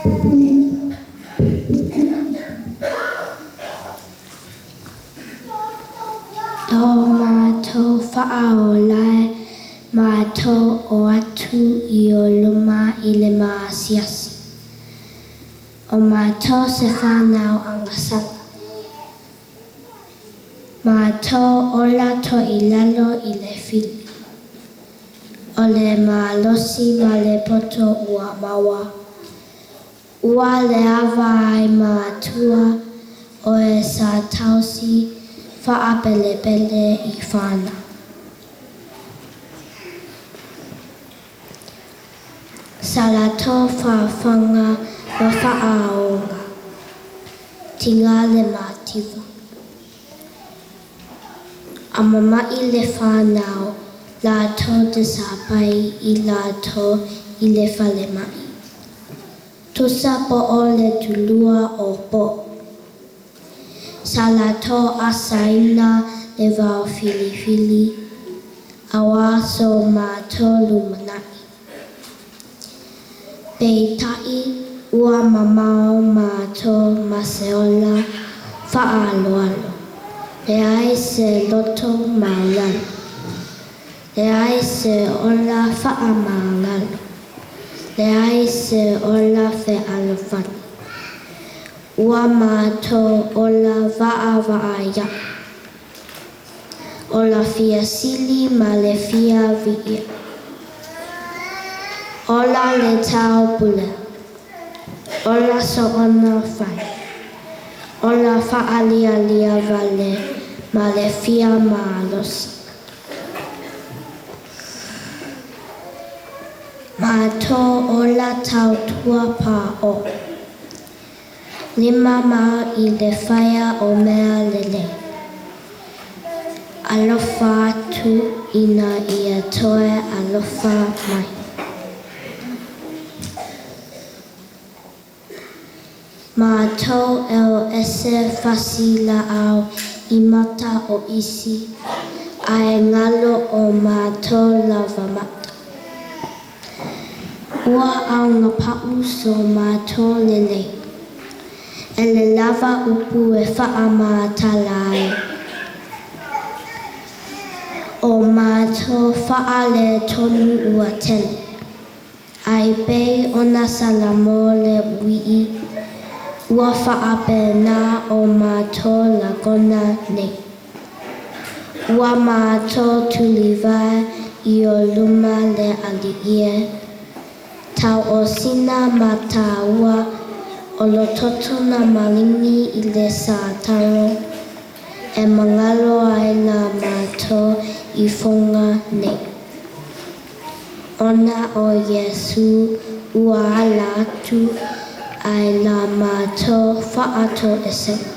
To mātou faaolae mātou o atu i o luma i le maasiasi. O mātou se whanau agasala. Mātou ola toilalo i le fili. O le malosi ma le poto ua maua. Ua leava ai matua o e sa tausi faapelepele i whanau. Sa latou faafaga ma faaoga, tiga le mativa. A mama'i le fanau, latou te sapai i latou i le falemai. Tusa po o le tulua o po. Sa latou asaina le vao filifili, auā so matou lumana'i. Peitai, ua mamao matou ma se ola faaaloalo, leai se loto maulalo, leai se ola faamagalo, leai se ola fealofani. Ua matou ola vaavaaia'i, ola fia sili ma le fia viia. Ola le taupule, ola soona fai, ola faalialia vale ma le fia malosi. Matou ola tautua pao'o. Lima mau i le faia o mea lelei. Alofa atu ina ia toe alofa mai. Matou eo ese fasi laau i mata o isi, ae galo o matou lava mata. Ua augapa'u so matou lelei. E le lava upu e faamatala ai. O matou faaletonu ua tele. Ae pei ona Salamo le ui'i, ua faapena o matou lagona nei. Ua matou tulivae i o luma le Alii e, tau o sina mataua o lo toto na maligi i le sataro e magalo ai la matou ifoga nei. Ona o Iesū ua ala atu ai la matou faatoesega.